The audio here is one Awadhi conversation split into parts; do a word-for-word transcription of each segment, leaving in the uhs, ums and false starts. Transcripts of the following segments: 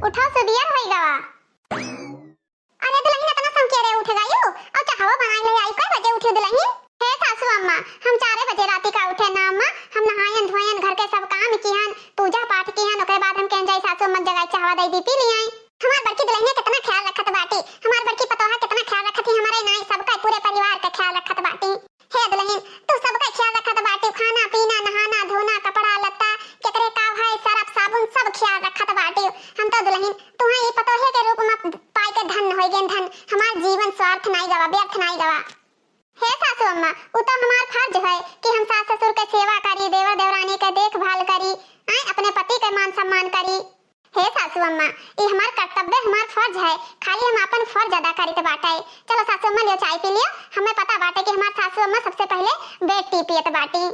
उठाओ, सुबियर होई गवा। अरे दुलहिन, इतना संकेरे उठ गयू? और चाहवा बनाई ले आई, कै बजे उठी दुलहिन? हे सासू अम्मा, हम चारे बजे राती का उठे ना अम्मा। हम नहायन धोयन, घर के सब काम किहन, पूजा पाठ किहन, ओकरे बाद हम कहन जाई सासू अम्मा जगाई, चाहवा दे दी, पी लियाई। हमार बड़की दुलहिनिया कितना ख्याल रखत बाटी, हमार बड़की पतोहा कितना ख्याल रखत ही, हमारे नाई सबका, पूरे परिवार का ख्याल रखत बाटी। हे दुलहिन, तू सबका ख्याल रखत बाटी, खाना पीना, नहाना धोना, कपड़ा लत्ता, केकरे का है, सरफ साबुन, सब ख्याल रखत बाटी। हम तो दुलहिन तुहे ई पतोहे के रूप में पाई के धन्य होई गेन धन्य। हमार जीवन स्वार्थ नाई गवा, व्यर्थ नाई गवा। हे सासू अम्मा, उ तो हमार फर्ज है कि हम सास ससुर के सेवा करी, देवर देवरानी के देखभाल करी, आए अपने पति के मान सम्मान करी। हे सासू अम्मा, ई हमार कर्तव्य, हमार फर्ज है, खाली हम आपन फर्ज अदा करित बाटे। चलो सासू अम्मा, लियो चाय पी लियो, हमें पता बाटे कि हमार सासू अम्मा सबसे पहले बेड टी पियत बाटी।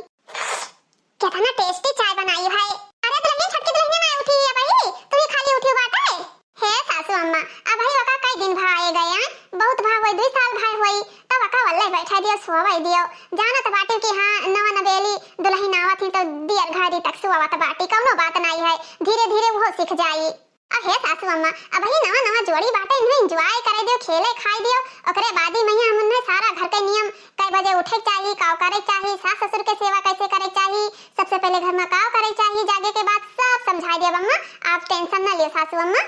कितना tasty चाय बनाई है। अरे दुलहिन, छोटकी दुलहिन ना उठी है भाई, तू ही खाली उठी बाटे। हे सासू अम्मा, अबही ओका कई दिन भा आए गए हैं, बहुत भा होई, दुई साल भा होई, तब ओका वल्ले बैठा दियो, सोवे दियो। जानत बाटे कि हाँ, नवा नवेली दुलहिन आवत ही तो दियर घड़ी तक सोवत बाटी, कौनो बात नाई है, धीरे धीरे वो सीख जाई। अब हे सासू अम्मा, अबही नवा नवा जोड़ी बाटे, इन्हें enjoy करे दियो, खेले खाए दियो, ओकरे बादी में हम उन्हें सारा घर के नियम, कै बजे उठे के चाही, काव करे के चाही, सास ससुर के सेवा कैसे करे के चाही, सबसे पहले घर में काव करे के चाही, जागे के बाद सब समझाई दियो अम्मा, आप tension ना लियो सासू अम्मा।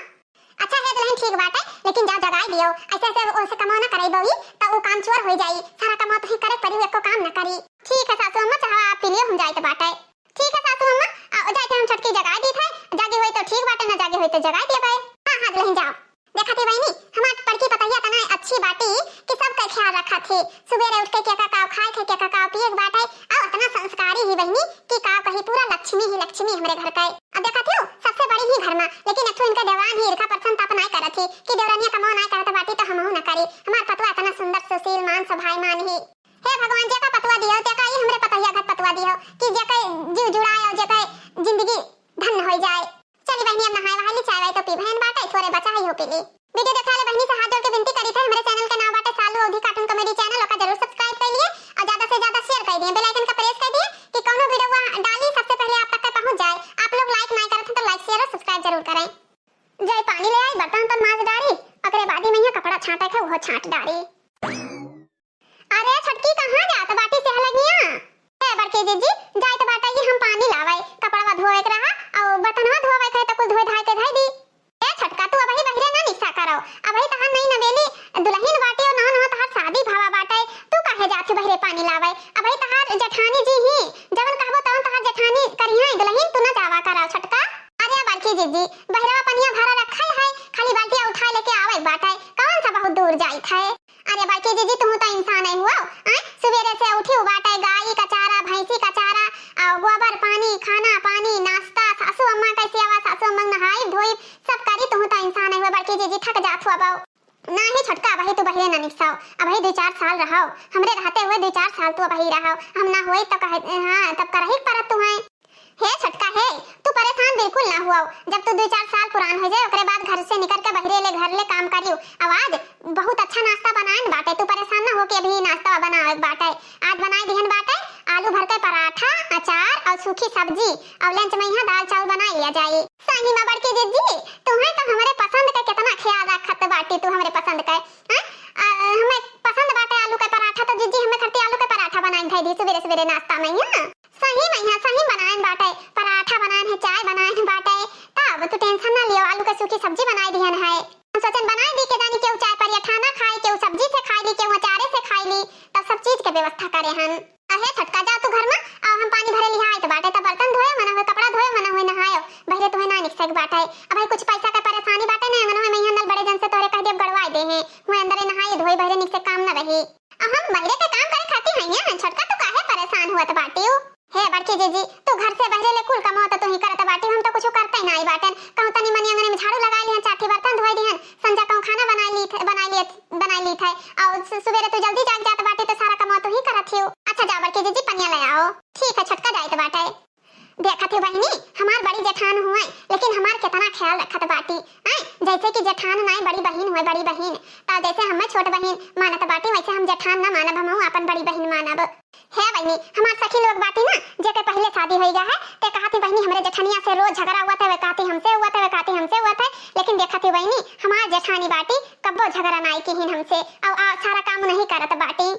अच्छा हे दुलहिन, ठीक बाटे, लेकिन जा जगाई दियो, ऐसे ऐसे ओसे कमो ना करे बउई, त उ काम चोर होई जाई, सारा कमो तुही करे परी, उ एको काम ना करी। ठीक है सासू अम्मा, चाहवा आप पी लियो, हम जाइत बाटे। ठीक है सासू अम्मा, आ, जाइत हम छोटकी जगाई दीत है, जागी होई तो ठीक बाटे, ना जागी होई तो जगाई दियो भाई। हाँ हाँ दुलहिन जाओ। देखा थी बहिनी, हमार बड़की पतोहिया तना अच्छी बाटी कि सबके ख्याल रखा थी, सुबेरे उठ के केका काव खाए थे, केका काव पिए के बाटे, और इतना संस्कारी ही बहिनी कि काव कही पूरा लक्ष्मी ही लक्ष्मी हमरे घर का। अब देखा थी सबसे बड़ी ही घर में, लेकिन एक ठो इनका देवरान ही इनका पसंद तप नाय करत ही कि देवरानिया कमाओ नाय करत बाटी तो हमहू ना करी। हमार पतवा इतना सुंदर सुशील मान स्वभाव मान ही। हे भगवान, जेका पतवा दियो, तेका ई हमरे पतोहिया घर पतवा दियो कि जेके जीव जुड़ाए और जेके जिंदगी धन्य होई जाए। चली बहिनी, अब नहाए वहाए ली, चाय वाय तो पी भयन बाटे, थोरे बचा है, इहो पी ली। Video देखे वाले बहिनी से हाथ जोड़ के विनती करी थे, हमरे channel के नाम बाटे सालू अवधी cartoon comedy channel, ओका जरूर subscribe कर लिए और ज्यादा से ज्यादा share कर दिए, bell icon का press कर दिए कि कौनो video वहाँ डाली सबसे पहले आप तक के पहुँच जाए। आप लोग like नहीं करते तो like, share और subscribe जरूर करें। जाई पानी ले आई, बर्तन तन माज डारी, ओकरे बादी में यहाँ कपड़ा छाटे के वो छाट डारी। अरे छोटकी, कहाँ जात बाटी से हलगिया? ए बड़की जीजी, जाइत बाटे कि हम पानी लावे, कपड़वा धोवे के रहा और बर्तनवा धोवे के है तो कुल धोए धाए के धई दी। ए छोटका, तू अबही बहिरे ना निकसा करो, अबही तहार नई नवेली दुलहिन बाटी और नवा नवा तहार शादी भवा बाटे, तू काहे जात बहिरे पानी लावे? अबही तहार जेठानी जी ही, जवन कहबो तवन तहार जेठानी करिहैं दुलहिन, तू ना जावा करो छोटका। अरे बड़की जीजी, बहिरवा पनिया भरा रखल है, खाली बाल्टिया उठा लेके आवे बाटे, कौन सा बहुत दूर जाइत है? अरे बड़की जीजी, तुहू तो इंसान है हुआ, आय? सुबेरे से उठी बाटे, गाई का चारा, भैंसी का चारा, आ, गोबर पानी, खाना पानी, नाश्ता, सासू अम्मा कैसे आवा, सासू अम्मा नहाई धोई, सब करी, तुहू तो इंसान है हुआ बड़की जीजी, थक जात हुआ बाऊ। नाही छोटका, अबही तू बहिरे ना निकसाओ, अबही दो चार साल रहो, हमरे रहते हुए दो चार साल तू अबही रहो, हम ना होई तो कहे, हाँ, तब करही परत तू है। हे छोटका हे, तू परेशान बिल्कुल ना हुआ। जब तू दो चार साल पुरान हो जाए, ओकरे बाद घर से निकल के बहिरे ले घर ले काम करियो। आवाज बहुत अच्छा नाश्ता बनाए न बाटे, तू परेशान ना हो कि अभी नाश्ता बनावे के बाटे। आज बनाए दिहन बाटे आलू भर के पराठा, अचार और सूखी सब्जी और lunch में यहाँ दाल चावल बनाए लिया जाए। सही में बड़की जीजी, तुम्हें तो हमारे पसंद का कितना ख्याल रखत बाटी तू हमरे पसंद का, हैं? आ, हमें पसंद बाटे आलू का पराठा, तो जीजी हमें खरती आलू का पराठा बनाए धई दी सुबेरे सुबेरे नाश्ता में यहाँ। सही में यहाँ सही बनाएन बाटे, पराठा बनाएन है, चाय बनाएन बाटे, तब तू tension ना लियो, आलू के सूखी सब्जी बनाए दिहन है। हम सोचन बनाए दी के जानी केहू चाय पर अठा ना खाए, केहू सब्जी से खाए ली, केहू अचारे से खाए ली, तब सब चीज के व्यवस्था करे हन। अहे छोटका, जा तू घर में, आ हम पानी भरे लिहा आइत बाटे, तब बर्तन धोए मना हुए, कपड़ा धोए मना हुए, नहायो, बहरे तुहे ना निकसे के बाटे। अब भाई कुछ पैसा के परेशानी बाटे ना, मना हुए मैं यहाँ नल बड़े जन से तोरे कह देब गड़वाए दे हैं, हुए अंदरे नहाए धोए, बहरे निकसे काम न रही। अब हम बहरे के काम करे खातिर हइया हन, छोटका तू काहे परेशान हुअत बाटियो? हे बड़की जीजी, तू घर से बहरे ले कुल कमाओ तो तू ही करत बाटियो, हम तो कुछ करते ही नाई बाटेन। कहूँ तनी मनी अंगने में झाड़ू लगा लिहन, चार ठी बर्तन धोए दिहन, संझा कहूँ खाना बनाए ली थे, बनाए लिए थे, बनाए ली थे, और सु-, सुबेरे तू जल्दी जाग जात बाटी तो सारा कमाओ तू ही करत हियो। अच्छा जा बड़की जीजी पनिया ले आओ। ठीक है छोटका जाइत बाटे। देखत हो बहिनी, हमार बड़ी जेठान हुए, लेकिन हमार कितना ख्याल रखत बाटी। आय, जैसे कि जेठान नाई बड़ी बहिन हुए, बड़ी बहिन, त जैसे हमें छोट बहिन मानत बाटी, वैसे हम जेठान ना मानब, हमहू अपन बड़ी बहिन मानब। हे बहिनी, हमार सखी लोग बाटी ना, जेके पहले शादी होई गया है, ते कहती बहिनी हमरे जेठनिया से रोज झगड़ा हुआ था, वे कहती हमसे हुआ था, वे कहती हमसे हुआ था, लेकिन जेठानी बाटी, कब्बो झगड़ा नाई किहिन हमसे, अउ आ सारा काम नहीं करत बाटी।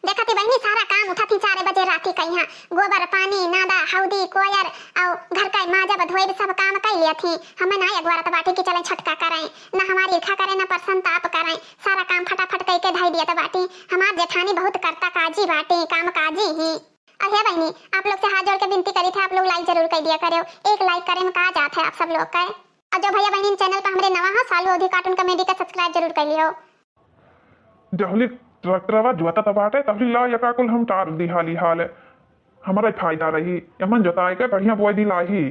देखत ही बहिनी, सारा काम उठत ही चारे बजे राती कइहाँ, गोबर, पानी, नादा, हौदी, कोयर, अउ घर का माजब धोएब, सब काम कइ लियत ही। हमें नाई अगवारत बाटी कि चलें छटका करें, ना हमार ईर्खा करें, ना परसंताप करें, सारा काम फटाफट कइ के धइ दियत बाटी। हमार जेठानी बहुत करता काजी बाटी, काम काजी ही। अउ हे बहिनी, आप लोग से हाथ जोड़ के विनती करी थे, आप लोग like जरूर कइ दिया करेव। एक like करे में का जात है आप सब लोग के। अउ जो भइया बहिनी channel पर हमरे नवा हो, सालू अवधी cartoon comedy का subscribe जरूर कइ लियो। जहुली ट्रैक्टरवा जोतत बाटे, तहुली ला यका कुल हम टार दिहाली हाल। हमरा फायदा रही, एमन जोताए के बढ़िया बोए दी लाही।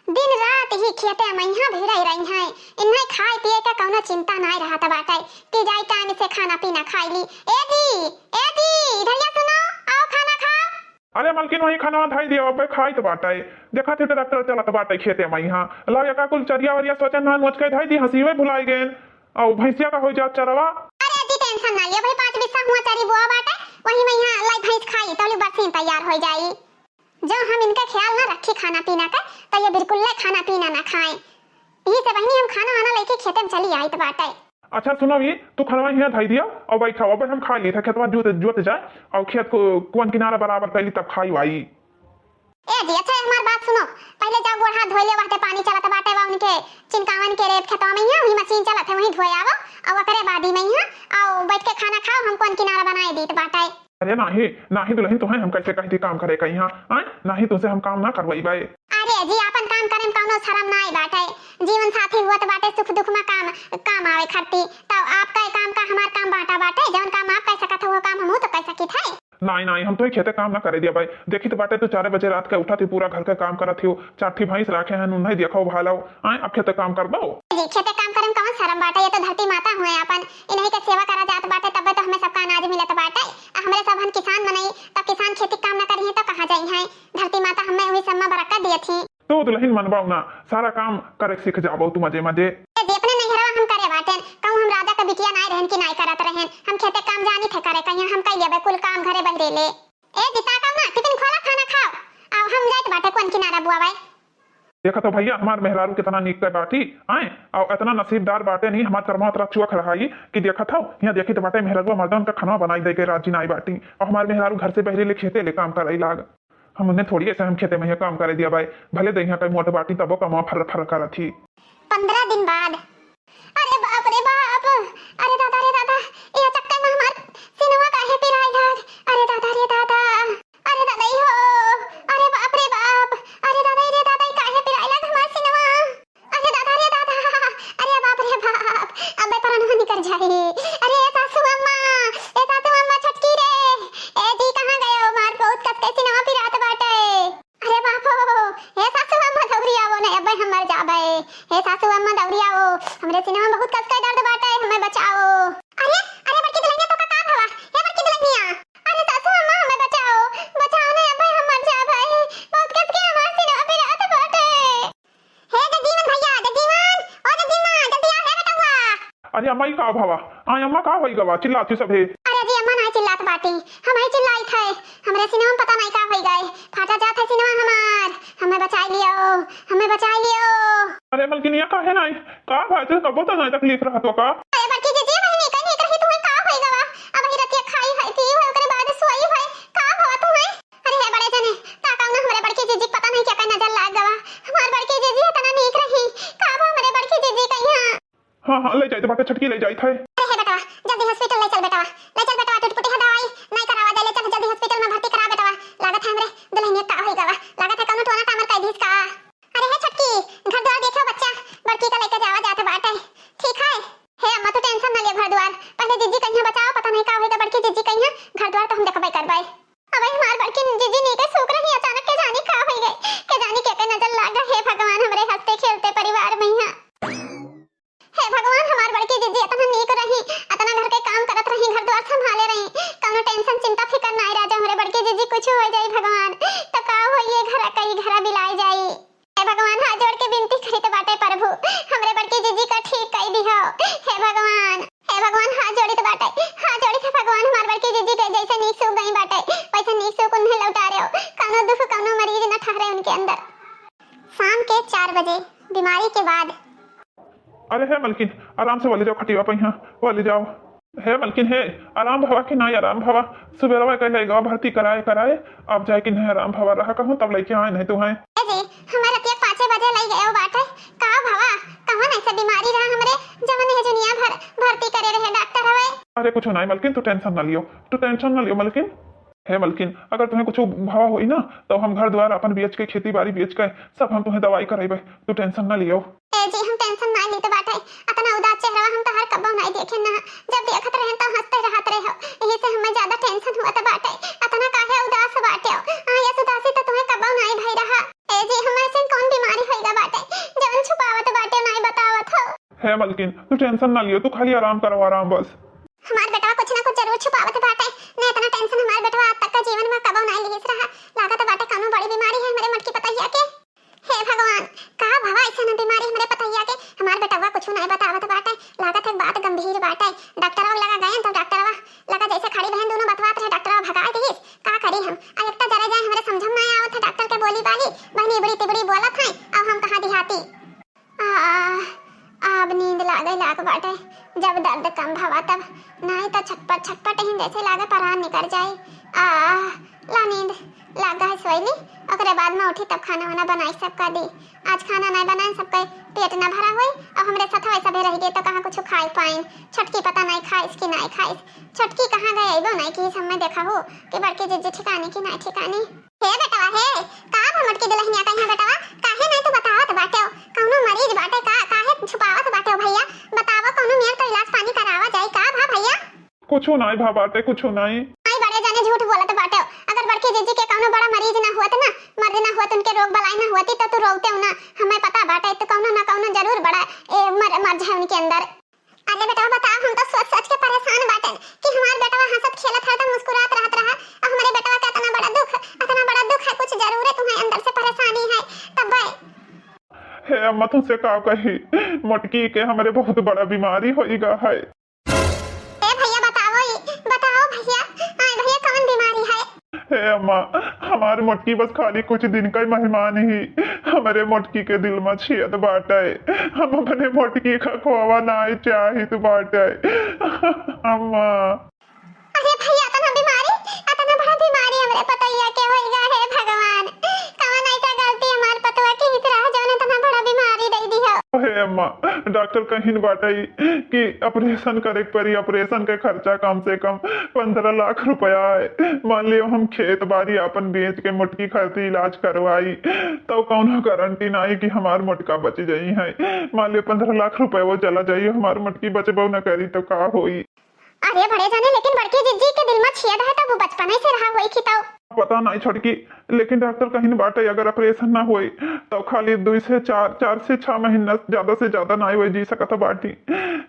दिन रात ही खेते मइहाँ भिड़ाई रही हैं, इन्हें खाए पिए के कउनो चिंता नाई रहत बाटे कि जाई time से खाना पीना खाई ली। ए जी, ए जी, इधरिया सुनो, आओ खाना खाओ। अरे मलकिन, वही खाना धई दियो, अबे खाई तो बाटे। देखा थे ट्रैक्टर चलत बाटे खेते मइहाँ, लाओ यका कुल चरिया वरिया सोचे ना नोच के धई दी, हंसीवे भुलाई गेन। अउ भैंसिया का हो जात चरवा। अरे जी, tension ना लियो भाई, पाँच बिस्सा हुआ चरी बोआ बाटे, वही मइहाँ लाई भैंस खाई, तौली बरसीन तैयार हो जाई। जो हम इनका ख्याल ना रखी खाना पीना का, तो ये बिल्कुल ले खाना पीना ना खाए। यही से बहिनी हम खाना वाना लेके खेते में चली आइत बाटे। अच्छा सुनो, ये तू खनवा हियाँ धई दिया अउ बैठा, अब हम खा ली था, खेतवा जोत, जोत जाए अउ खेत को कौन किनारा बराबर कैली तब खाई वाई। ए जी, अच्छा हमार बात सुनो, पहले जाओ गोड़ हाथ धोई ले, वहते पानी चलत बाटे, वा उनके चिनकावन के रेत खेतवा में हियाँ, वही मशीन चलत है, वही धोए आवो अउ ओकरे बादी में हियाँ अउ बैठ के खाना खाओ, हम कौन किनारा बनाए दीत बाटे। अरे नाही, नाही दुलहिन, तुहैं हम कैसे कहि दी काम करे कइहाँ, आय? नाही तुहसे हम काम ना करवइबै। अरे जी, आपन काम करे में कउनो शरम नाई बाटे। जीवन साथी हुअत बाटे सुख दुख में काम, काम आवे खरती। तब आपका काम का हमार काम बाँटा बाटे, जउन काम आप कइ सकत हो, वो काम हमहू तो कइ सकित है। नाई, नाई, हम तुहैं खेते काम ना करे दिया भाई। देखित बाटे तू चारे बजे रात के उठत ही, पूरा घर के काम करत ही, चार ठी भैंस राखे हैं, उन्हें देखो भालो, आय? अब खेते काम कर दो। जी, खेते काम करे में कउन शरम बाटे, ये तो धरती माता हुए आपन, इन्हीं के सेवा करा जात बाटे, तबे तो हमें सबका अनाज मिलत बाटे। आ हमरे सबहन किसान मनई, तब किसान खेती काम ना करिहें तो कहाँ जइहें? धरती माता हमें वही सब में बरकत दियत ही। तो दुलहिन मनबाऊ ना, सारा काम करे सीख जाबो तू मजे मजे। ए जी, अपने नैहरवा हम करे बाटेन, कहूँ हम राजा का बिटिया नाई रहन कि नाई करत रहन, हम खेते काम जानी थे करे, कहीं हम कइ लेबे कुल काम घरे बहिरे ले। ए जी, ताकव ना, टिफिन खोला, खाना खाओ, आओ हम जाइत बाटे कौन किनारा बुआवे। देखत हो भैया, हमार मेहरारू कितना नीक के बाटी, आय, अउ इतना नसीबदार बाटे नहीं, हमार करमवा अतरा चुअख रहा ही कि देखत हो, हियाँ देखित बाटे मेहरारू मर्दन का खनवा बनाई दे के राजी नाई बाटी, अउ हमार मेहरारू घर से बहरे ले खेते ले काम करई लाग। हम उन्हें थोड़ी ऐसे हम खेते में ही काम करे दिया बाई, भले दहिया कई मोट बाटी तबो कमवा फर फर करत ही। पन्द्रह दिन बाद। अरे बाप रे बाप, अरे दादा रे दादा, ए चक्कर में हमार सिनवा काहे पिराए लाग, अरे दादा रे दादा। अरे दादा, ई हो, अरे बाप रे बाप, अरे दादा, ई रे दादा, ई काहे पिराए लाग हमार सिनवा? अरे दादा रे दादा, अरे बाप रे बाप, अबे परनवा निकर जाई। अरे सासू अम्मा, ए सासू अम्मा छोटकी रे, ए जी कहाँ गए हो? मार बहुत कस के सिनवा पिरात बाटे। अरे बाप हो, हे सासू अम्मा दौरी आवो ने, अबे हम मर जाबे। हे सासू अम्मा दौरी आवो, हमरे सिनवा बहुत कस के दर्द बाटे, हमें बचाओ। अरे, अरे बड़की दुलहिनिया, तोका का भवा? हे बड़की दुलहिनिया, अरे सासू अम्मा, हमें बचाओ, बचाओ ने, अबे हम मर जाबे, बहुत कस के हमार सिनवा पिरात बाटे। हे जगजीवन भैया, जगजीवन, ओ जगजीवन, जल्दी आ, हे बेटवा। अरे अम्मा, ई का भवा? आय अम्मा, का होई गवा? चिल्लात ही सभे। अरे जी अम्मा, नाई चिल्लात बाटी, हम ही चिल्लाइत है, हमरे सिनवा में पता नाई का होई गए, फाटा जात है सिनवा हमार, हमें बचाई लियो, हमें बचाई लियो। अरे मलकिनिया, काहे नाई? का भाई, तू कबो तो नाई तकलीफ रहत हो का? अरे बड़की जीजी, वही नीक नीक रही, तुम्हें का होई गवा? अब ही रतिया खाई है, पी है, ओकरे बाद सोई है, का भवा तुम्हें? अरे हे बड़े जने, ताकव ना हमरे बड़की जीजी के पता नहीं क्या का नजर लाग गवा। हमार बड़की जीजी इतना नीक रही, का भवा हमरे बड़की जीजी कइहाँ? हाँ, हाँ, ले जाइत बाटे छोटकी, ले जाइत है। अरे हे बेटवा, जल्दी hospital ले चल बेटवा, ले चल बेटवा, टूट फूटी है दवाई, नाई करावा जाए, ले चल जल्दी hospital में भर्ती करा बेटवा। लागत है हमरे दुलहिनिया का होई गवा, लागत है कउनो टोना टामर कइ दीस का। अरे हे छोटकी, घर द्वार देखो बच्चा, बड़की का लेके जावा जात बाटे, ठीक है? हे अम्मा, तू tension ना ले घर द्वार, पहले जीजी कइहाँ बचाओ, पता नहीं का होई तो बड़की जीजी कइहाँ, घर द्वार तो हम देखबे करबे। अब हमार बड़की जीजी नीके सूख रही, अचानक के जानी का होई गए, के जानी के, के नजर लाग गए। हे भगवान, हमरे हंसते खेलते परिवार में यहाँ। हे भगवान, हमार बड़की जीजी इतना नीक रही, इतना घर के काम करत रही, घर द्वार संभाले रही, कउनो tension चिंता फिकर नाई रह जाए। हमरे बड़की जीजी कुछ हो जाई भगवान, तो का होई, ये घर कई घर बिलाए जाई। हे भगवान, हाथ जोड़ के विनती करित बाटे प्रभु, हमरे बड़की जीजी का ठीक कई दिहो। हे भगवान, हे भगवान, हाथ जोड़ित बाटे, हाथ जोड़ित है भगवान, हमार बड़की जीजी के जैसे नीक सूख गई बाटे, वैसे नीक सूख उन्हें लौटा रहे हो। कउनो दुख, कउनो मरीज न ठहरे उनके अंदर। शाम के चार बजे बीमारी के बाद। अरे हे मलकिन, आराम से वाली जाओ, खटिया पे यहाँ वाली जाओ। हे मलकिन, हे आराम भवा कि नाई आराम भवा? सुबेरवा के लइगवा भर्ती कराए कराए, अब जाए कि नाई आराम भवा रहा कहूँ, तब लइके आए नहीं तू हैं। ए जी, हमारे रतिया पाँचे बजे लइ गए बाटे। का भवा, कहाँ ऐसे बीमारी रहा हमरे, जवन ये दुनिया भर भर्ती करे रहे डॉक्टर हवे? अरे कुछ नाई मलकिन, तू टेंशन ना लियो, तू टेंशन ना लियो मलकिन। हे मलकिन, अगर तुम्हें कुछ भवा होई ना, तो हम घर द्वार अपन बेच के, खेती बाड़ी बेच के, सब हम तुम्हें दवाई करेबे, तू टेंशन ना लियो। ए जी, हम टेंशन ना लीत बाटे, अतना उदास चेहरा हम तोहार कब्बो नाई देखे ना, जब देखत रहे तो हंसते रहत रहे हो, यही से हमें ज्यादा टेंशन हुआ तो बाटे। अतना काहे उदास बाटे हो? हाँ, ये उदासी तो तुम्हें कब्बो नाई भई रहा। ए जी, हमें ऐसे कौन बीमारी होइगा बाटे, जवन छुपावत बाटे, नाई बतावत हो? हे मलकिन, तू टेंशन ना लियो, तू खाली आराम करो, आराम बस। हमार बेटवा कुछ ना कुछ जरूर छुपावत बाटे, न इतना टेंशन हमार बेटवा आज तक का जीवन में कबो नाई लिहिस रहा। लागत बाटे कौनो बड़ी बीमारी है हमरे मोटकी पतैया के। हे भगवान, का भवा ऐसा न बीमारी हमरे पतैया के, हमार बेटवा कुछ नाई बतावत बाटे। लागत है बात गंभीर बाटे। डॉक्टरवा लगा गए तो डॉक्टरवा लगा जैसे खड़ी बहन दोनों बतवात रहे, डॉक्टरवा भगा दिहिस। का करी हम? आ एक तो जरे जाए हमरे समझ में नाई आवत है डॉक्टर के बोली बाली, बहनी बड़ी तिबड़ी बोलत है, अब हम कहाँ देहाती। आ, अब नींद लागे लाग बाटे, जब दर्द कम भवा तब, नाई त छटपट छटपट ही जैसे लागे परान निकल जाई। आ, ला नींद लाग है सोई ली, ओकरे बाद में उठी तब खाना वाना बनाई सबका दी। आज खाना नाई बनाए, सबके पेट ना भरा होई, अब हमरे साथ वैसा भी रह गए तो कहाँ कुछ खाई पाइन। छोटकी पता नाई खाइस कि नाई खाइस, छोटकी कहाँ गए अइबो नाई कि समय देखा हो कि बड़की जिज्जी ठिकाने कि नाई ठिकाने। हे बेटवा हे, का भा मोटकी दुल्हनिया कहिया बेटवा, काहे नाई तू बतावत बाटेव? कौनो मरीज बाटे का, काहे छुपावत बाटेव भैया? बतावा, कौनो मेर तो इलाज पानी करावा जाई का भा भैया? कुछो नाई भा बाटे, कुछो नाई। नाई बड़े जाने झूठ बोलत बाटेव। अगर बड़की जिज्जी के कौनो बड़ा मरीज ना हुअत ना, मर्द ना हुअत, उनके रोग बलाई ना हुअती तो तू रोवतेव ना। हमें पता बाटे तू कौनो ना कौनो जरूर बड़ा ए, मर, मर्ज है उनके अंदर। अरे बेटवा बताओ, हम तो सोच सोच के परेशान बाटेन कि हमार बेटवा हंसत खेलत हरदम मुस्कुरात रहत रहा, और हमरे बेटवा के इतना बड़ा दुख, इतना बड़ा दुख है, कुछ जरूरे तुम्हें अंदर से परेशानी है तब। हे अम्मा, तुमसे का कही, मोटकी के हमरे बहुत बड़ा बीमारी होइगा है। ए भैया बताओ, ई बताओ भैया, आए भैया कौन बीमारी है? हे अम्मा, हमार मोटकी बस खाली कुछ दिन का ही मेहमान ही। हमरे मोटकी के दिल में छेद बाटे। हम अपने मोटकी का खोवा नाई चाहित बाटे। अम्मा। अरे भैया, अतना बीमारी, अतना बड़ा बीमारी हमरे पतैया के होइगा, हे भगवान। कवन ऐसा गलती हमार पतवा की हित रहा, जौन अतना बड़ा बीमारी दे दी हो? हे अम्मा, डॉक्टर कहिन बाटे कि ऑपरेशन करे के पड़ी, ऑपरेशन के खर्चा कम से कम पन्द्रह लाख रुपया है। मान लियो हम खेत बाड़ी आपन बेच के मोटकी खातिर इलाज करवाई, तो कौनो गारंटी नाई कि हमार मोटका बच जाई है। मान लियो पन्द्रह लाख रुपया वो चला जाई, हमार मोटकी बचबो न करी तो का होई? अरे बड़े जाने, लेकिन बड़की जिज्जी के दिल में छेद है, तब वो बचपन से रहा होई कि तब। पता नाई छोटकी, लेकिन डॉक्टर कहिन बाटे अगर ऑपरेशन ना होई तो खाली दुई से चार, चार से छह महीना, ज्यादा से ज्यादा नाई वह जी सकत बाटी,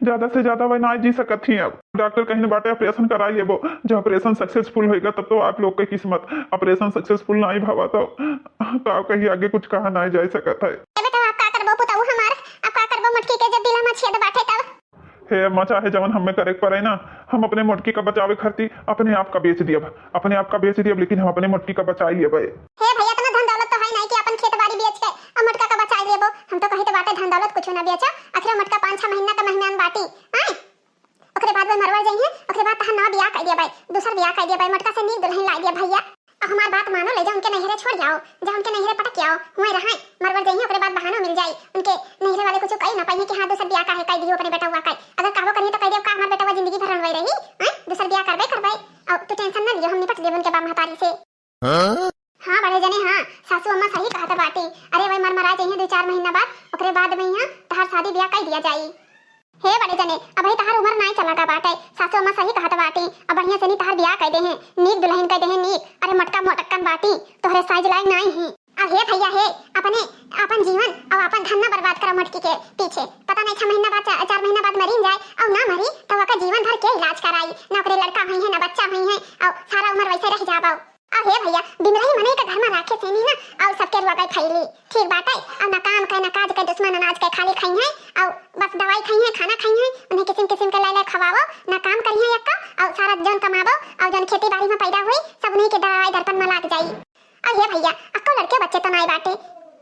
ज्यादा से ज्यादा वह नाई जी सकत ही। अब डॉक्टर कहिन बाटे ऑपरेशन कराई लेबो, जब ऑपरेशन सक्सेसफुल होइगा तब तो आप लोग के किस्मत, ऑपरेशन सक्सेसफुल नाई भवा तो का कही, आगे कुछ कहा नाई जा सकत है। ए बेटा, आप का करबो पुताऊ हमार, आप का करबो मोटकी के जब दिल में छेद बाटे तब? हे अम्मा, चाहे जवन हमें करे के पड़े ना, हम अपने मोटकी का बचावे खातिर अपने आप का बेच दियब, अपने आप का बेच दियब, लेकिन हम अपने मोटकी का बचाई लेबे। हे भैया, इतना धन दौलत तो है नहीं कि अपन खेत बाड़ी बेच के अब मोटका का बचाई लेबो। हम तो कही तो बाटे धन दौलत कुछ ना बेचा, आखिर मोटका पाँच छह महीना का मेहमान बाटी, आए? ओकरे बाद वो मरवर जइहे, ओकरे बाद तहार नवा बियाह कर दिया भाई, दूसर बियाह कर दिया भाई, मोटका से नीक दुल्हन ला दिया भैया। अब हमार बात मानो, ले जा उनके नैहरे छोड़ जाओ, जा उनके नैहरे पटक के आओ, हुए रहे, मरवर जइहे, ओकरे बाद बहानो मिल जाई, उनके नैहरे वाले कुछ कही ना पाइहे कि हाँ दूसर बियाह काहे कर दियो अपने बेटवा का। अगर कहबो करिए तो कह दियो का हमार बेटवा जिंदगी भर रनवाई रही, हैं? दूसर बियाह करबे करबे। अब तू टेंशन ना लियो, हम निपट लेब उनके बाप महतारी से। हाँ? हाँ बड़े जने, हाँ, सासू अम्मा सही कहत बाटी। अरे वही मर मरा जइहे दो चार महीना बाद, ओकरे बाद में यहाँ तहार शादी बियाह कर दिया जाई। हे बड़े जने, अबही तहार उमर नाई चला गा बाटे, सासू अम्मा सही कहत बाटी, अब बढ़िया से नी तहार बियाह कर दे हैं, नीक दुल्हन कर दे हैं, नीक। अरे मोटका मोटक्कन बाटी, तोहरे साइज लायक नाई ही। अब हे भैया हे, अपने आपन जीवन और आपन धन ना बर्बाद करा मोटकी के पीछे। पता नहीं छह महीना बाद, चा-, चार महीना बाद मरीन जाए और ना मरी तो ओकर जीवन भर के इलाज कराई, ना ओकरे लड़का हुई है ना बच्चा हुई है और सारा उम्र वैसे रह जाबो। अब हे भैया, बिमराही मनई का घर में राखे से नहीं ना, और सबके रुआ गई फैली। ठीक बात है, और ना काम के, ना काज के, दुश्मन अनाज के खाली खाई हैं, और बस दवाई खाई हैं, खाना खाई हैं, उन्हें किसिम किसिम के लै लै खवावो, ना काम करी हैं यक्का, और सारा जौन कमाबो, और जौन खेती बाड़ी में पैदा हुई, सब उन्हीं के दवाई दर्पण में लाग जाई। और हे भैया, अक्को लड़के बच्चे तो नाई बाटे,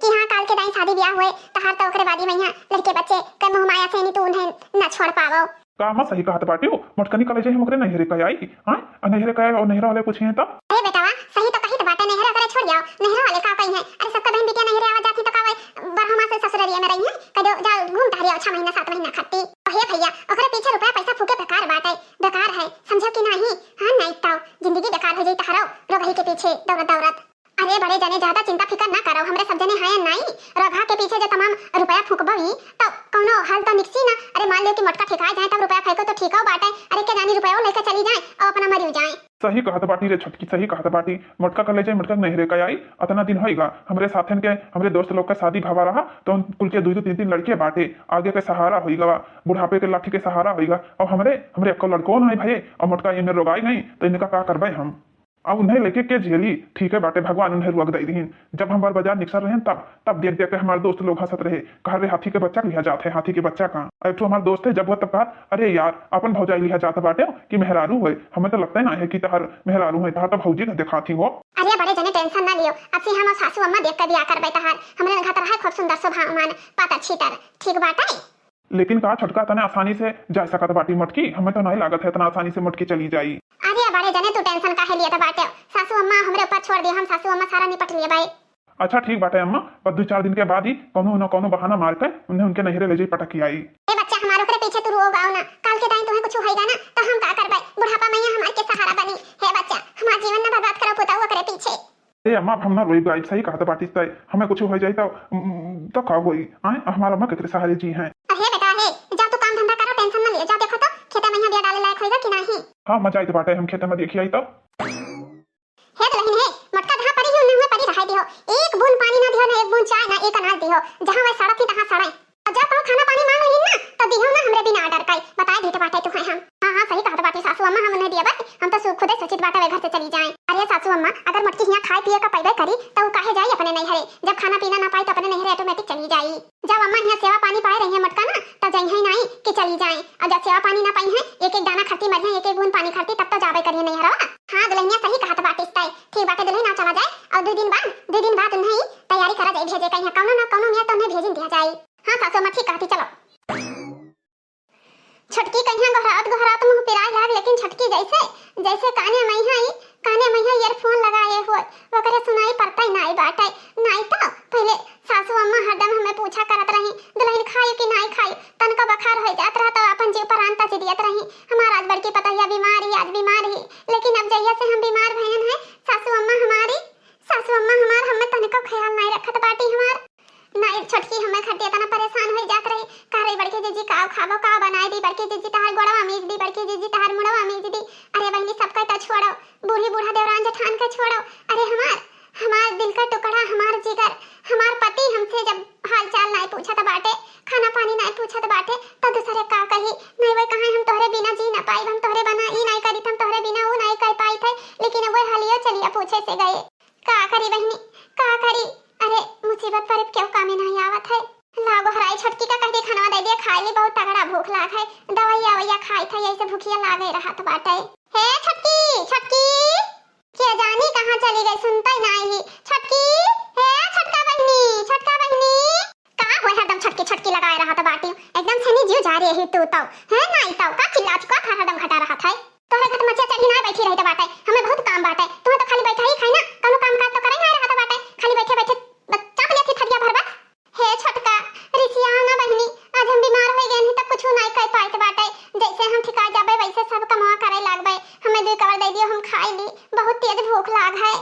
कि हाँ काल के दाई शादी ब्याह होए तहार, तो ओकरे बादी में यहाँ लड़के बच्चे के मोह माया से नहीं तू उन्हें ना छोड़ पावो। का अम्मा सही कहत बाटिउ? मोटकनी का लइ जाई हम ओकरे नैहरे का आई? हाँ, आ नैहरे का आई और नैहरा वाले पूछिहैं तो? अरे बेटवा, सही तो कहित बाटे, नैहरे ओकरे छोड़ आओ, नैहरा वाले का कहिहैं? अरे सबका बहन बिटिया नैहरे आवा जात ही तो का वही बारह मास ससुररिया में रहिहैं? कह दो जाओ घूम टहरी आओ छह महीना सात महीना खाती। अहे भैया, ओकरे पीछे रुपया पैसा फूके बेकार बाटे, बेकार है, समझो कि नहीं? हाँ, नहीं तो जिंदगी बेकार हो जाई तहरो, रोगही के पीछे दौड़त दौड़त। अरे बड़े जने, ज्यादा चिंता फिकर ना करो, हमरे सब जने हैं नाई। रोगहा के पीछे जो तमाम रुपया फूकबो ही, तो कौनो हल तो निकसी ना। अरे मान लियो कि मोटका ठेकाए जाए, तब रुपया फेंको तो ठीकौ बाटे। अरे के जानी रुपया लेके चली जाए और अपना मरियो जाए। सही कहत बाटी रे छोटकी, सही कहत बाटी। मोटका का लइ जाए, मोटका के नैहरे का आई। अतना दिन होइगा हमरे साथन के, हमरे दोस्त लोग के शादी भवा रहा, तो उन कुल के दुइ दुइ तीन तीन लड़के बाटे, आगे के सहारा होइगा, बुढ़ापे के लाठी के सहारा होइगा। और हमरे, हमरे एको लड़को नाई भए, और मोटका एमे रोगाई गई, तो इनका का करबे हम? अब उन्हें लेके के झेली? ठीक है बाटे, भगवान उन्हें रोग दे दीहिन। जब हम बर बाजार निकसल रहेन तब, तब देख देख के हमार दोस्त लोग हंसत रहे, कहा रे हाथी के बच्चा लिहा जात है, हाथी के बच्चा का। अब तो हमार दोस्त है जब हुआ तब कहा, अरे यार, अपन भौजाई लिहा जात बाटे कि मेहरारू है? हमें तो लगता ही ना है कि तहर मेहरारू है, तहर तो भौजी ना देखाती हो। अरे बड़े जने tension ना लियो, अब से हम सासू अम्मा देख के बियाह करबे तहार। हमरे घर रहा खूब सुंदर सुभावमान, पातर छीतर, ठीक बाटे। लेकिन का छोटका तने आसानी से जा सकत बाटी मोटकी? हमें तो नहीं लागत है इतना आसानी से मोटकी चली जाई। अरे बड़े जने तू tension काहे लियत बाटे? सासू अम्मा हमरे ऊपर छोड़ दियो, हम सासू अम्मा सारा निपट लेबे। अच्छा ठीक बाटे अम्मा, बस दुइ चार दिन के बाद ही कौनो न कौनो बहाना मार के उन्हें उनके नैहरे ले जाई पटक के आई। ए बच्चा हमार, ओकरे पीछे तू रोग आओ ना, काल के दाईं तुम्हें कुछ होइगा ना तो हम का करबे? बुढ़ापा मैया हमार के सहारा बनी। हे बच्चा, हमार जीवन ना बर्बाद करो पुताऊ ओकरे पीछे। ए अम्मा, अब हम ना रोइब गाइब, सही कहत बाटिस तै, हमें कुछ हो जाई तो, उम, तो का होई? आए, हमार अम्मा केकरे सहारे जी हैं। अरे बेटा, हे, जा तू काम धंधा करो, tension ना लियो, जा देखो तो खेते में यहाँ बिया डाले लायक होइगा कि नाही। हाँ, अम्मा जाइत बाटे, हम खेते में देखी आई तो। हे दुल्हन हे, मोटका जहाँ परी ही उन्हें परी रहाई दिहो, एक बूंद पानी ना दिहो, ना एक बूंद चाय, ना एक अनाज दिहो, जहाँ वह सड़त ही तहाँ सड़े। और जब कहूँ खाना पानी मांग लेहिन ना, तो दिहो ना हमरे बिना order कई, बताए देत बाटे तुहे हम। हाँ, हाँ, सही कहत बाटी सासू अम्मा, हम उन्हें दिया बाटे, हम तो सु-, खुदे सोचित बाटे वे घर से चली जाए। अरे सासू अम्मा, अगर मोटकी हियाँ खाए पिए का पैबे करी, तो वो काहे जाई अपने नैहरे? जब खाना पीना ना पाई, तो अपने नैहरे automatic चली जाई। जब अम्मा हियाँ सेवा पानी पाए रही है मोटका ना, तो जइहे नाई कि चली जाए। और जब सेवा पानी ना पाई है, एक एक दाना खरती मरिहे, एक एक बूंद पानी खरती, तब तो जाबे करिए नैहरवा। हाँ दुल्हनिया, सही कहत बाटिस तै। ठीक बाटे दुल्हन, आ चला जाए, और दो दिन बाद, दो दिन बाद उन्हें तैयारी करा जाए भेजे कहीं, कौनो ना कौनो में तो उन्हें भेजिन दिया जाए। हाँ सासू अम्मा ठीक कहती, चलो। छोटकी कहिया गोहरात गोहरात मुँह पिराए लाग, लेकिन छोटकी जैसे, जैसे काने में है, काने में है earphone लगाए हुए, ओकरे सुनाई पड़ता ही नाई बाटे। नाई तो पहले सासू अम्मा हरदम हमें पूछा करत रही, "दुल्हन खायू कि नाई खायू?" तनको बुखार हो जात रहा तो अपन जीव परान तज दियत रही, "हमार आज बड़की पतोहिया बीमार ही, आज बीमार ही।" लेकिन अब जहिया से हम बीमार भयन है, सासू अम्मा हमारी, सासू अम्मा हमार हमें तनको ख्याल नाई रखत बाटी हमार। नाई छोटकी हमें खटिया तना परेशान हो जात रही, कह रही, "बड़की जीजी का खाबो, का बनाए दी, बड़की जीजी तहार गोड़वा मीज दी, बड़की जीजी तहार मुड़वा मीज दी।" अरे बहनी, सबका तो छोड़ो, बूढ़ी बूढ़ा देवरान जेठान के छोड़ो। अरे हमार, हमार दिल का टुकड़ा, हमार जिगर, हमार पति हमसे जब हाल चाल नाई पूछत बाटे, खाना पानी नाई पूछत बाटे, तो दूसरे का कही? नहीं वो कहे, "हम तोहरे बिना जी ना पाई, हम तोहरे बना ई नाई करी, हम तोहरे बिना वो नाई कर पाई थे।" लेकिन अब वो हालियो चलिया पूछे से गए। का करी बहिनी, का करी? अरे, मुसीबत पर अब केहू कामे नाई आवत है। ला गोहराई छोटकी का कह दे, "खानवा दे दे, खाए ली, बहुत तगड़ा भूख लाग है, दवाइया वैया खाई था, यही से भूखिया लागे रहत बाटे।" हे छोटकी, छोटकी, के जानी कहाँ चली गई, सुनता ही नाई ही। छोटकी, हे छोटका बहिनी, छोटका बहिनी। का होय हरदम छोटकी छोटकी लगाए रहत बाटी? एकदम से नी जीव जा रही तू तो। हैं नाई तो का चिल्लात का हरदम घटा रहत है? तोहरे घर मचिया चढ़ी ना बैठी रही तो बाटे, हमें बहुत काम बाटे। तुम्हें तो खाली बैठा ही खाई ना, कौनो काम काज तो करे ना रहत बाटे, खाली बैठे बैठे बस चाप लेती थरिया भर बस। हे छोटका, रिसिया ना बहिनी, आज हम बीमार हो गए नहीं तो कुछ नाई कर पाइत बाटे। जैसे हम ठिका जाबे वैसे सब कमवा करे लागबे। हमें दुई कवर दे दियो, हम खाई ली, बहुत तेज भूख लाग है।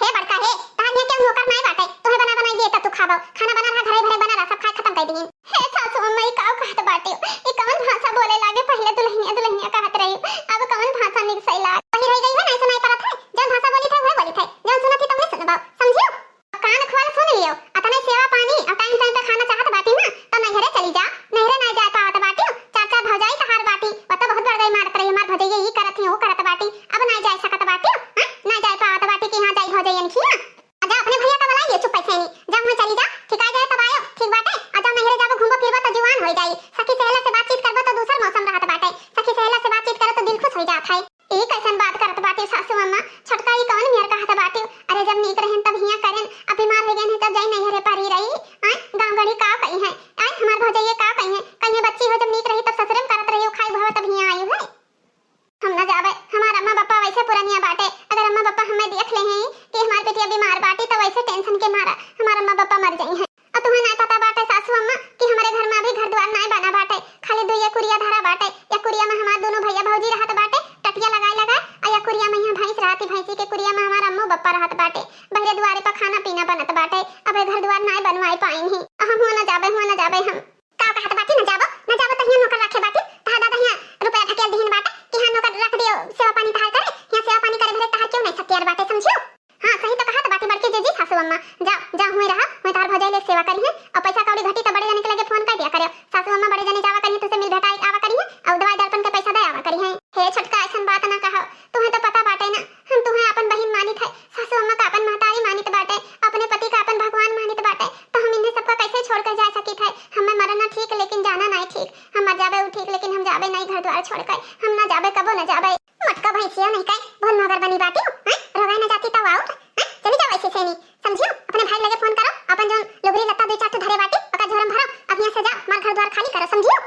हे बड़का हे, तहार यहाँ केहू नौकर नाई बाटे, तोहे बना बनाई दिए त तू खाबो। खाना बना रहा, घरे भरे बना रहा, सब खाए खत्म कर दीन। हे सासू अम्मा, ई का कहत बाटे? ई कवन भाषा बोले लागे? पहले दुल्हनिया दुल्हनिया कहत रही, अब कवन भाषा निकसैला? वही रह गई है ना, सुनाई पड़त है। जौन भाषा बोली थे, वही बोली थे। जौन सुनत थी, तो वही सुनबो, समझियो? कान खोल सुन लियो, अतने सेवा पानी और time time पे खाना चाहत बाटी ना, तो नैहरे चली जा। नैहरे नाई जाए पावत बाटी, चार चार भौजाई तहार बाटी, वो तो बहुत बड़गई मारत रही, हमार भौजैया ई करत ही, वो करत बाटी, अब नाई जाए सकत बाटी, हाँ? नाई जाए पावत बाटी कि हाँ जाई भौजैयन खिया। आ जा अपने भैया का बुलाई लियो चुप पैसे नहीं, जा वहाँ चली जा, ठिकाए जाए तब आयो, ठीक बाटे? आ जाओ नैहरे जाबो, घूमबो फिरबो तो जुआन हो जाई, सखी सहेला से बातचीत करबो तो दूसर मौसम रहत बाटे, सखी सहेला ये कुरिया धरा बाटे, ये कुरिया में हमार दोनों भैया भौजी रहत बाटे, टटिया लगाए लगाए, आ ये कुरिया में यहाँ भैंस रहती, भैंसी के कुरिया में हमार अम्मू बप्पा रहत बाटे। बहरे दुआरे पर खाना पीना बनत बाटे, अबे घर दुआर नाय बनवाए पाइन ही। हम हुआ न जाबे, हुआ न जाबे हम। का कहत बाटी, न जाबो, न जाबो, तो हियां नौकर रखे बाटी, तहार दादा हियां रुपया ढकेल दिहिन बाटे कि हियां नौकर रख दियो, सेवा पानी तहार करे, हियां सेवा पानी करे भरे तहार क्यों नहीं सतियार बाटे, समझियो? हाँ, सही तो कहत बाटी बड़की जीजी, सासू अम्मा, जा, जा, हुए रहा, हुए तहार भौजाई ले सेवा करी है, और पैसा कौड़ी घटी तो बड़े जने के लगे फोन कर दिया करे, सासू अम्मा बड़े जने जावा करी है, तुझसे मिल भेटाई आवा करी है, और दवाई दर्पण के पैसा दे आवा करी है। हे छोटका, ऐसन बात ना कहो, तुम्हें तो पता बाटे ना, हम तुम्हें अपन बहिन मानित है, सासू अम्मा का अपन महतारी मानित बाटे, अपने पति का अपन भगवान मानित बाटे, तो हम इन्हें सबका कैसे छोड़ कर जा सकित है? हमें मरना ठीक, लेकिन जाना नहीं ठीक। हम मर जाबे उ ठीक, लेकिन हम जाबे नहीं घर द्वार छोड़ कर, हम ना जाबे, कबो ना जाबे। मटका भैंसिया नहीं कहे, भोल मगर बनी बाटी, हैं? रोवे ना जाती तब और, हैं? चली जाओ ऐसे से नहीं, समझियो? अपने भाई लगे फोन करो, अपन जो लुगरी लत्ता दो चार ठो धरे बाटी, ओका झोरम भरो, अब यहाँ से जाओ, हमार घर द्वार खाली करो, समझियो?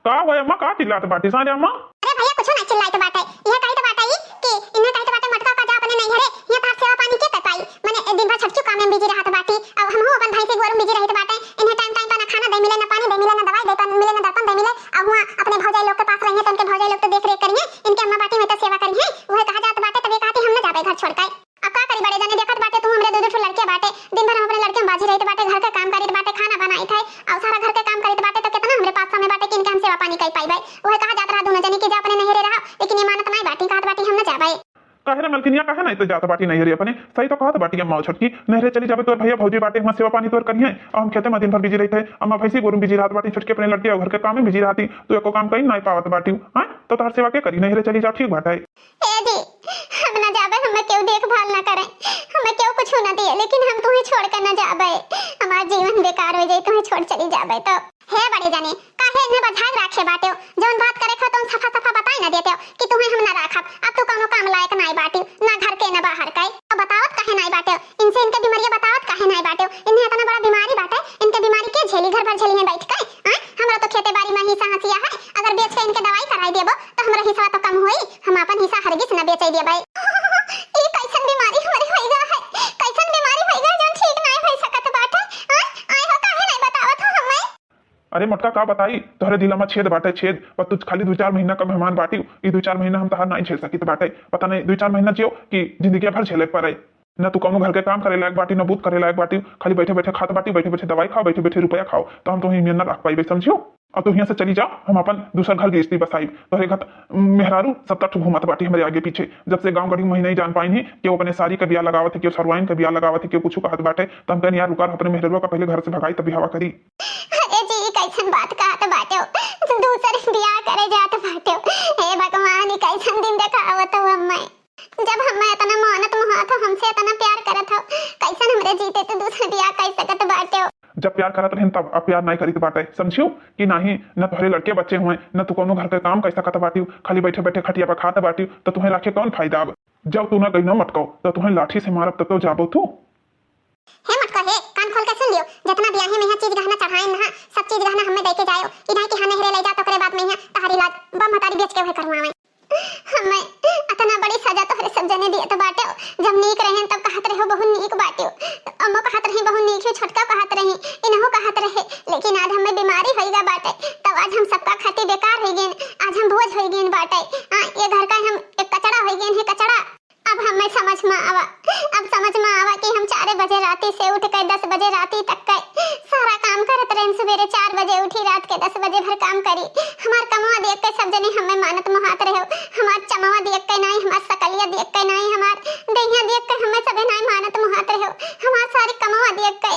का हुआ अम्मा, का चिल्लात बाटी सारे अम्मा? अरे भैया, कुछो ना चिल्लाइत बाटे, यह कहत बाटे ई कि इन्हें कहत बाटे, "मटका का जा अपने नैहरे, यहाँ तार सेवा पानी के कर पाई?" मने ए दिन भर छटकियो काम में बिजी रहत बाटी, अब हमहू अपन भैंसी गोरू में बिजी रहत बाटे, इन्हें टाइम टाइम पर ना खाना दे मिले, ना पानी दे मिले, ना दवाई दे मिले, ना दर्पण दे मिले, अब हुआ अपने भौजाई लोग के पास रहिए तो उनके भौजाई लोग तो देख रेख करिए, इनके अम्मा बाटी में तो सेवा करिए, वह कहा जात बाटे, तबे कहती हम ना जाबे घर छोड़ के। अब का करी बड़े जने, देखत बाटे तू, हमरे दो दो ठो लड़के बाटे, दिन भर हम अपने लड़के में बाजी रहित बाटे, घर के काम करित बाटे, खाना बनाइत है, और सारा घर के काम करित बाटे, तो कितना हमरे पास समय बाटे कि इनके हम सेवा पानी कर पाइबे। वह कहा जात रहा दोनों जने कि जा अपने नैहरे रहो, लेकिन ये मानत नहीं बाटी, कहत बाटी हम न जाबे। काहे रे मलकिनिया, काहे नहीं तो जात बाटी नैहरे अपने? सही तो कहत बाटी अम्मा छोटकी, नैहरे चली जाबे, तोर भैया भौजी बाटे, वहाँ सेवा पानी तोर करिए, और हम खेते में दिन भर बिजी रहित है, अम्मा भैंसी गोरू में बिजी रहत बाटी, छोटकी अपने लड़के और घर के काम में बिजी रहती, तू एको काम करी नहीं पावत बाटी, हाँ? तो तोहर सेवा के करी, नैहरे चली जाओ, ठीक बाटे। ए जी, हम ना जाबे, हमें केहू देखभाल ना करे, हमें केहू कुछ ना दिए, लेकिन हम तुम्हें छोड़ के ना जाबे। हमार जीवन बेकार हो जाई, तुम्हें छोड़ चली जाबे तो। हे बड़े जाने, काहे इन्हें बझाए राखे बाटे हो? जौन बात करे खो, तुम सफा सफा बताई ना देते हो कि तुम्हें हम ना राखब। अब तू कौनो काम लायक नाई बाटी, ना घर के, ना बाहर के। अब बतावत काहे नाई बाटे हो? इनसे इनके बीमारियां बतावत काहे नाई बाटे हो? इन्हें इतना बड़ा बीमारी बाटे, इनके बीमारी के झेली, घर भर झेली है बैठ के। आय, हमरा तो खेते बारी में हिस्सा हंसिया है, अगर बेच के इनके दवाई कराई देबो, तो हमरा हिस्सा तो कम होई, हम अपन हिस्सा हरगिज न बेचे देबे। ई कैसन बीमारी हमरे होइगा है? कैसन बीमारी होइगा जौन ठीक नाय होई सकत बाटे? आय, आय हो, काहे नाय बतावत हो हमें? अरे मोटका, का बताई, तोहरे दिल में छेद बाटे, छेद। पर तू खाली दू चार महीना का मेहमान बाटी, ई दू चार महीना हम तहार नाय झेल सकित बाटे। पता नहीं दू चार महीना जियो कि जिंदगी भर झेले पड़े। न तू कौनो घर के काम करे लायक बाटी, न बूत करे लायक बाटी, खाली बैठे बैठे खात बाटी, बैठे बैठे दवाई खाओ, बैठे बैठे रुपया खाओ, तो हम तोहे हियां न रख पाइबे, समझियो? अब तू हियां से चली जा, हम अपन दूसर घर गृहस्थी बसाई। तोहरे घर मेहरारू सत्तर ठो घूमत बाटी हमरे आगे पीछे। जब से गांव गढ़ी में ही नहीं जान पाइन ही, केहू अपने सारी के बिया लगावत है, केहू सरवाइन के बिया लगावत है, केहू कुछ कहत बाटे, तो हम कहनी, "यार रुका, अपने मेहररुआ का पहले घर से भगाई, तब बियाहवा करी।" अरे जी, ई कैसन बात कहत बाटे हो? तू दूसर बियाह करे जात बाटे हो। हे भगवान, ई कैसन दिन देखावत हो हमें? जब हमें इतना मानत मोहात हो, हमसे इतना प्यार करत हो, कैसन हमरे जीते तू दूसर बियाह कर सकत बाटे हो? जब प्यार करत रहन तब, अब प्यार नहीं करित बाटे, समझियो कि नाही, न तोहरे लड़के बच्चे हुए, न तू कोनो घर के काम कर सकत बाटियो, खाली बैठे बैठे खटिया पर खात बाटियो, तो तुम्हें राखे कौन फायदा? अब जब तू ना गई ना मटकाओ, तो तुम्हें लाठी से मारब तब तो जाबो तू। हे मटका हे, कान खोल के सुन लियो, जितना बियाहे में यहाँ चीज गहना चढ़ाए ना, सब चीज गहना हमें दे के जायो। ई नहीं कि हाँ नहरे ले जा तो ओकरे बाद में यहाँ तहारी लाज बम हतारी बेच के वह करवावे। हमें अतना बड़ी सजा तोहरे सब जने दिए तो बाटे, जब नीक रहे तब कहत रहे हो बहुत नीक बाटे, अम्मा कहत रही बहुत नीक है, छोटका कहत रही, इनहु कहत रहे, लेकिन आज हमें बीमारी होइगा बाटे, तब आज हम सबका खातिर बेकार हो गए, आज हम बोझ हो गए बाटे। हाँ, ये घर का हम एक कचड़ा हो गए हैं, कचड़ा। अब हमें समझ में आवा, अब समझ में आवा कि हम चार बजे राती से उठ के दस बजे राती तक के सारा काम करत रहन। सुबेरे चार बजे उठी, रात के दस बजे भर काम करी। हमार कमवा देख के सब जने हमें मानत मोहात रहे हो, हमार चमवा देख के नाई, हमार सकलिया देख के नाई, हमार देहिया देख के हमें सबे नाई मानत मोहात रहे हो, हमार सारी कमवा देख के।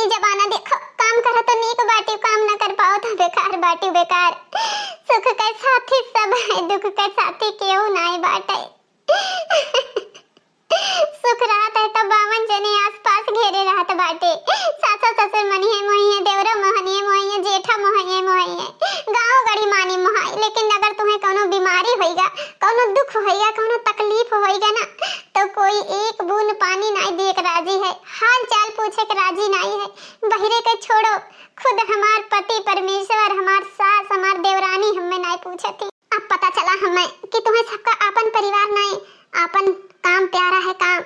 ई जमाना देखो, काम करो तो नीक बाटी, काम ना कर पाओ तो बेकार बाटी, बेकार। सुख के साथी सब है, दुख के साथी केहू नाई बाटे। सुख रहत है तो बावन जने आसपास घेरे रहत बाटे। सासो ससुर मनिहे मोहिए, देवरो मोहनिए मोहिए, जेठा मोहिए मोहिए, गाँव गड़ी मानी मोहाई। लेकिन अगर तुम्हें कौनो बीमारी होइगा, कौनो दुख होइगा, कौनो तकलीफ होइगा ना, तो कोई एक बूंद पानी नाई दिए के राजी है, हाल चाल पूछे के राजी नाई है। बहिरे के छोड़ो, खुद हमार पति परमेश्वर, हमार सास, हमार देवरानी हमें नाई पूछती। अब पता चला हमें कि तुम्हें सबका आपन परिवार नाई, आपन काम प्यारा है काम।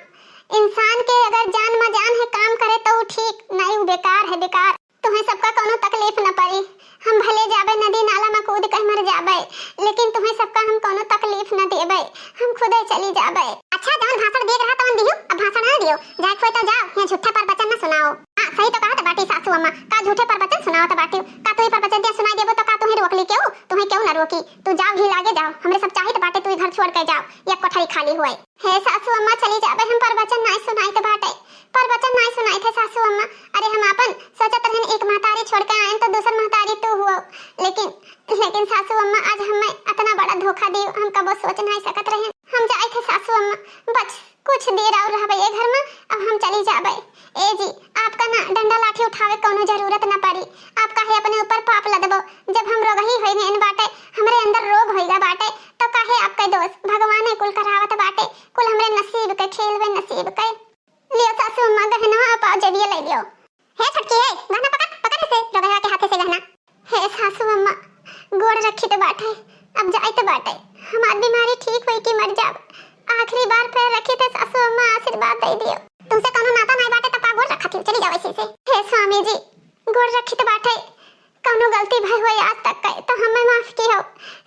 इंसान के अगर जान में जान है काम करे तो उ ठीक, नाई उ बेकार है बेकार। तुम्हें सबका कौनो तकलीफ न पड़ी। हम भले जाबे नदी नाला में कूद के मर जाबे, लेकिन तुम्हें सबका हम कोनो तकलीफ न देबे, हम खुदे चली जाबे। अच्छा, जवन भाषण दिए के रहा तवन दियो, अब भाषण ना दियो, जाए के होई तो जाओ, यहाँ झूठा प्रवचन न सुनाओ। हाँ, सही तो कहत बाटी सासू अम्मा, का झूठे प्रवचन सुनावत बाटी? का तू ही प्रवचन दिया सुनाई देबो तो का तुम्हें रोक ली केहू? तुम्हें केहू ना रोकी, तू जाओ ही लागे जाओ, हमरे सब चाहित बाटे तू ही घर छोड़ के जाओ, या कोठरी खाली हुए। हे सासू अम्मा, चली जाबे, हम प्रवचन नाई सुनाइत बाटे, प्रवचन नाई सुनाइत है सासू अम्मा। अरे हम आपन सोचत रहन एक महतारी छोड़ के आएन तो दूसर महतारी तू हुओ, लेकिन, लेकिन सासू अम्मा आज हमें इतना बड़ा धोखा दियो, हम कबो सोच नाई सकत रहन। हम जाइत है सासू अम्मा, बस कुछ देर और रहबे ये घर में, अब हम चली जाबे। ए जी, आपका ना डंडा लाठी उठावे कौनो जरूरत ना पड़ी, आप काहे अपने ऊपर पाप लदबो? जब हम रोगही होई गए बाटे, हमरे अंदर रोग होइगा बाटे, तो काहे आपके दोष? भगवान कुल करावत बाटे, कुल हमरे नसीब के खेल बे नसीब के। लियो सासू अम्मा गहनवा पाव जेबिया ले लियो। हे छोटकी, हे गहना पकड़, पकड़ इसे, रोगहा के हाथे से गहना। हे सासू अम्मा, गोड़ रखी तो बाटे, अब जाइत बाटे, हमार बीमारी ठीक होई कि मर जाब। आखिरी बार पैर रखी थे सासू अम्मा, आशीर्वाद दे दियो। तुमसे कौनो नाता नहीं बाटे, तब का गोड़ रखा थी, चली जाओ ऐसे से। हे स्वामी जी, गोड़ रखी तो बाटे, कौनो गलती भई होई आज तक के, तो हमें माफ की हो।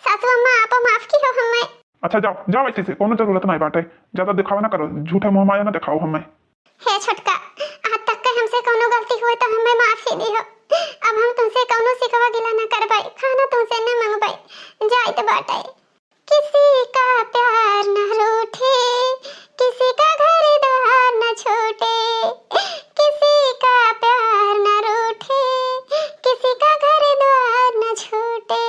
सासू अम्मा, आपो माफ की हो हमें। अच्छा जाओ, जाओ ऐसे से, कौनो जरूरत नहीं बाटे, ज्यादा दिखावा ना करो, झूठे मोह माया ना दिखाओ हमें। हे छोटका, आज तक के हमसे कौनो गलती हुए तो हमें माफी दिहो। अब हम तुमसे कौनो शिकवा गिला न करबै, खाना तुमसे न मंगबै। जाइत बाटे। किसी का प्यार न रूठे, किसी का घर द्वार न छूटे, किसी का प्यार न रूठे, किसी का घर द्वार न छूटे।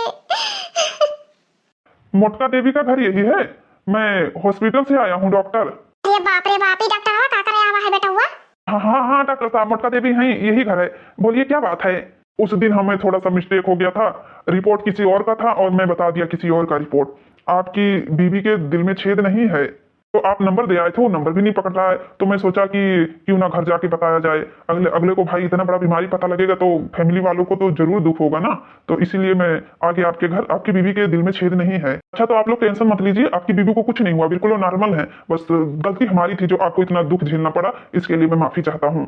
मोटका देवी का घर यही है? मैं हॉस्पिटल से आया हूँ डॉक्टर। अरे बाप रे बाप, ई डॉक्टरवा का करे आवा है बेटउआ? हाँ, हाँ, हाँ, डॉक्टर साहब, मोटका देवी हैं, यही घर है। बोलिए, क्या बात है? उस दिन हमें थोड़ा सा मिस्टेक हो गया था, रिपोर्ट किसी और का था और मैं बता दिया किसी और का रिपोर्ट। आपकी बीवी के दिल में छेद नहीं है, तो आप नंबर दे आए थे, वो नंबर भी नहीं पकड़ रहा है, तो मैं सोचा कि क्यों ना घर जाके बताया जाए। अगले, अगले को भाई इतना बड़ा बीमारी पता लगेगा तो फैमिली वालों को तो जरूर दुख होगा ना, तो इसीलिए मैं आगे आपके घर, आपकी बीवी के दिल में छेद नहीं है। अच्छा, तो आप लोग टेंशन मत लीजिए, आपकी बीवी को कुछ नहीं हुआ, बिल्कुल वो नॉर्मल है। बस गलती हमारी थी जो आपको इतना दुख झेलना पड़ा, इसके लिए मैं माफी चाहता हूँ।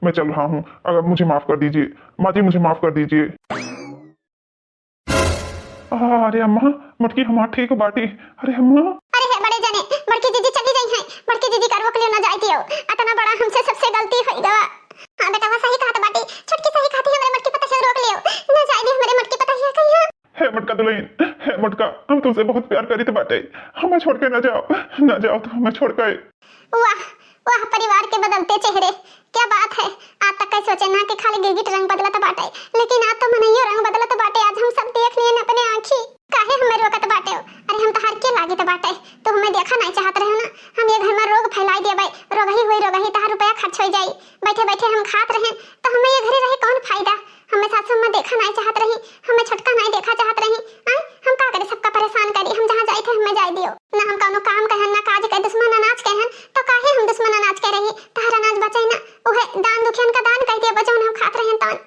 मैं चल रहा हूँ, अगर मुझे माफ कर दीजिए माँ जी, मुझे माफ कर दीजिए। आ, अरे अम्मा, मटकी हमार ठीक बाटी। अरे अम्मा। अरे हे बड़े जने, बड़की दीदी चली गई हैं, बड़की दीदी का रोक लियो ना जाए दियो, इतना बड़ा हमसे सबसे गलती हो गवा। हाँ बेटवा सही कहत बाटी, छोटकी सही कहती, हमरे मटकी पतहिया रोक लियो, ना जाए दियो हमरे मटकी पतहिया कहीं। हे मोटका दुल्हन, हे मोटका, हम तुमसे बहुत प्यार करीत बाटे, हमें छोड़ के ना जाओ, ना जाओ तुम हमें छोड़ के। वाह, वाह, परिवार के बदलते चेहरे, क्या बात है। आज तक कई सोचे ना कि खाली गिरगिट रंग बदलत बाटे, लेकिन आज तो मनइयो रंग बदलत बाटे। आज हम सब देख लिए अपने आँखी। काहे हमें रोकत बाटे? अरे हम तहार के लागित बाटे, तू हमें देखा नहीं चाहत रहे ना। हम ये घर में रोग फैलाई देबे, रोगही हुई रोगही, तहार रुपया खर्च हो जाई। बैठे बैठे हम खात रहे, तो हमें ये घरे रहे कौन फायदा? हमें सासू अम्मा देखा नहीं चाहत रही, हमें छोटका नहीं देखा चाहत रही। आय, हम का करे, सबका परेशान करी, हम जहाँ जाइत है हमें जाए दियो। ना हम कौनो काम कहन, ना काज के, दुश्मन अनाज कहन, तो काहे हम दुश्मन अनाज के रही? तहर अनाज बचे ना, उहे दान दुखियन का दान कह दिए, बचौन हम खात रहन तौन।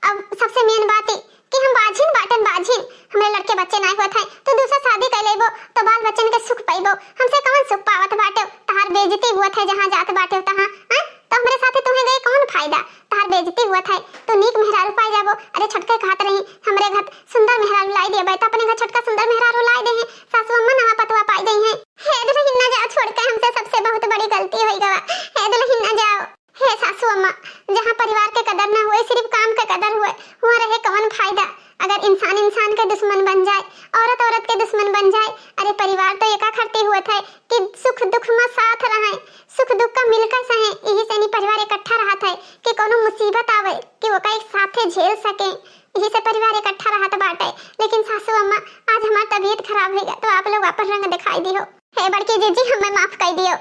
अब सबसे मेन बात ई कि हम बाझिन बाटन, बाझिन। हमरे लड़के बच्चे नाय होत हैं, तो दूसरा शादी कर लेबो तो बाल बच्चन के सुख पाइबो। हमसे कौन सुख पावत बाटे? तहार बेइज्जती हुआ थे जहाँ जात बाटे तहाँ, हैं? तो हमरे साथे तुम्हें गए कौन फायदा? तहार बेइज्जती हुआ थे, तू नीक मेहरारू पाई जाबो। अरे छोटके कहत रही, हमरे घर सुंदर मेहरारू लाई देबे, तो अपने घर छोटका सुंदर मेहरारू लाई दे हैं। सासू अम्मा नवा पतवा पाई गई हैं। हे दुल्हन ना जाओ छोड़ के, हमसे सबसे बहुत बड़ी गलती हो गवा। हे दुल्हन ना जाओ। हे सासू अम्मा, जहाँ परिवार के कदर ना हुए, सिर्फ काम के कदर हुए, वहाँ रहे कौन फायदा? अगर इंसान इंसान के दुश्मन बन जाए, औरत औरत के दुश्मन बन जाए, अरे परिवार तो एका खरती हुए थे कि सुख दुख में साथ रहे, सुख दुख का मिलकर सहे, यही से नहीं परिवार इकट्ठा रहा थे कि कोनो मुसीबत आवे कि ओका एक साथे झेल सके, यही से परिवार इकट्ठा रहत बाटे। लेकिन सासू अम्मा, आज हमार तबीयत खराब होइगा तो आप लोग अपन रंग दिखाई दिहो। हे बड़की जीजी, हमें माफ कर दियो,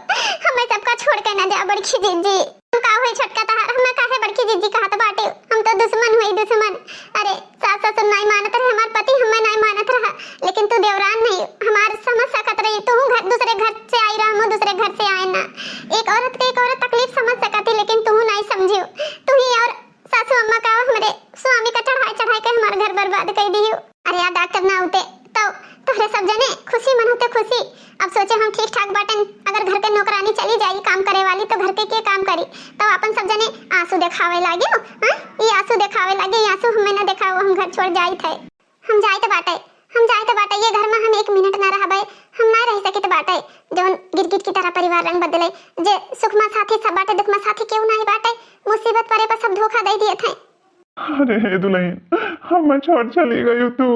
हमें सबका छोड़ के ना जाओ बड़की जीजी। हम का हुई छोटका तहार, हमें काहे बड़की जीजी कहत बाटे? हम तो दुश्मन हुई दुश्मन। अरे सास ससुर नहीं मानत रहे, हमार पति हमें नहीं मानत रहा, लेकिन तू देवरान नहीं, हमार समझ सकत रही। तू घर, दूसरे घर से आई रहा, हम दूसरे घर से आए ना। एक औरत के एक औरत तकलीफ समझ सकत ही, लेकिन तू नहीं समझियो। तू ही और सासू अम्मा का हमरे स्वामी का चढ़ाई चढ़ाई के हमार घर बर्बाद कर दियो। अरे यार डॉक्टर ना होते तो तोहरे सब जने खुशी मनते खुशी। अब सोचे हम ठीक ठाक बाटन, अगर घर के नौकरानी चली जाई काम करे वाली तो घर के के काम करी? तब अपन सब जने आंसू देखावे लागे। हाँ, ये आंसू देखावे लागे, ये आंसू हमें ना देखाओ, हम घर छोड़ जाई थे। हम जाइत बाटे, हम जाइत बाटे, ये घर में हम एक मिनट ना रहबे, हम ना रह सकित बाटे। जौन गिरगिट की तरह परिवार रंग बदले, जे सुख में साथी सब बाटे, दुख में साथी केहू नाही बाटे, मुसीबत परे पर सब धोखा दे दिए थे। अरे हे दुल्हन, हम छोड़ चली गई तू।